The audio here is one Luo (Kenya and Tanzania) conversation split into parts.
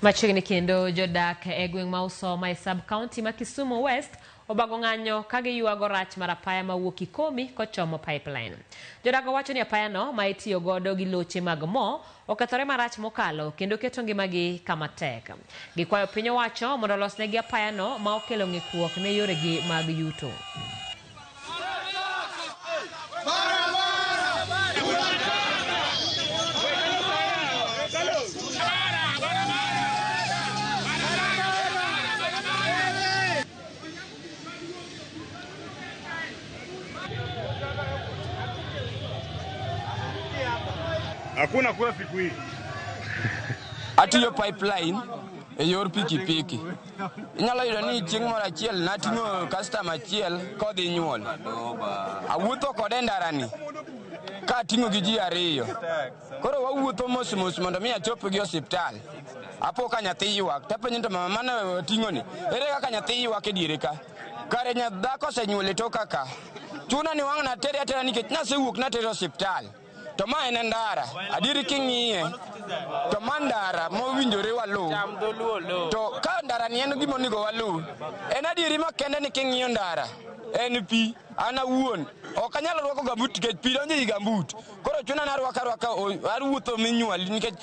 Machiegni kendo jodak e gweng' ma Usoma e sub county ma Kisumu West obago ng'anyo ka giywago rach mar apaya mawuok Kikomi kochomo Pipeline. Jodago wacho ni apayano ma itiyo godo gi loche mag mo okethore marach mokalo kendo keto ngimagi kama tek. Gikwayo piny owacho mondo olosnegi apayano ma okelo ng'ikruok ne yoregi mag yuto. Hakuna kura siku hii. Atiyo pipeline e yor pikipiki. Inyalo yudo ni chieng' moro achiel nating'o customer achiel kodhi nyuol. Awuotho kode e ndarani kating'o gi ji ariyo. Koro wawuotho mos mos mondo mi achop gi osiptal. Apo ka nyathi ywak tapenjo ni to mama mane wating'o ni ere kaka nyathi ywak e diere ka? Kare dhako osenyuol e toka ka. Chuna ni wang' natere atera nikech nasewuok natere osiptal. To ma en ndara, adieri king'iye to ma ndara mowinjore waluw. To ka ndara ni en gima onego waluw, en adieri makende ni king'iyo ndara en pi. An awuon ok anyal rwako gambut nikech pi donjo ei gambut. Koro chuna ni arwako arwaka awuotho minywali nikech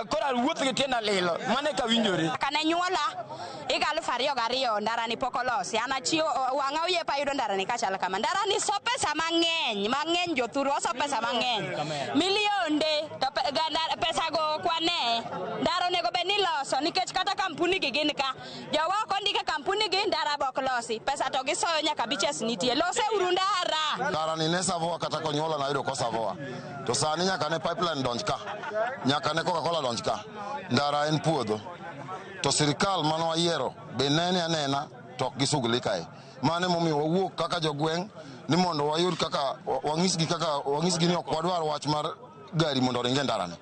koro awuotho gi tienda lilo. Mano eka winjore. Kane nyuola higa 2002 ndara ni pok olosi. An achiewo wang'a oyiepo ayudo ndara ni kachal kama. Ndara ni so pesa mang'eny, mang'eny jothuru oso pesa mang'eny. Milionde to pesa go ok wane. Ndara onego bed ni iloso nikech kata kampuni gi gin ka. Jowa ok ondike kampuni gi ndara be ok losi. Pesa to gisoyo nyaka biches nitie. Lose uru ndara. Ndara ni ne savoa kata konyuola nayudo kosavoa. To sani nyaka ne pipeline donj ka. Nyaka ne Coca-Cola donj ka. Ndara en puodho. To sirikal mane wayiero be nene anena to ok gisugli kae. Mano emomiyo wawuok kaka jogweng' ni mondo wayud kaka wang'isgi kaka wang'isgi ni ok wadwar wach mar gari mondo oring e ndarani.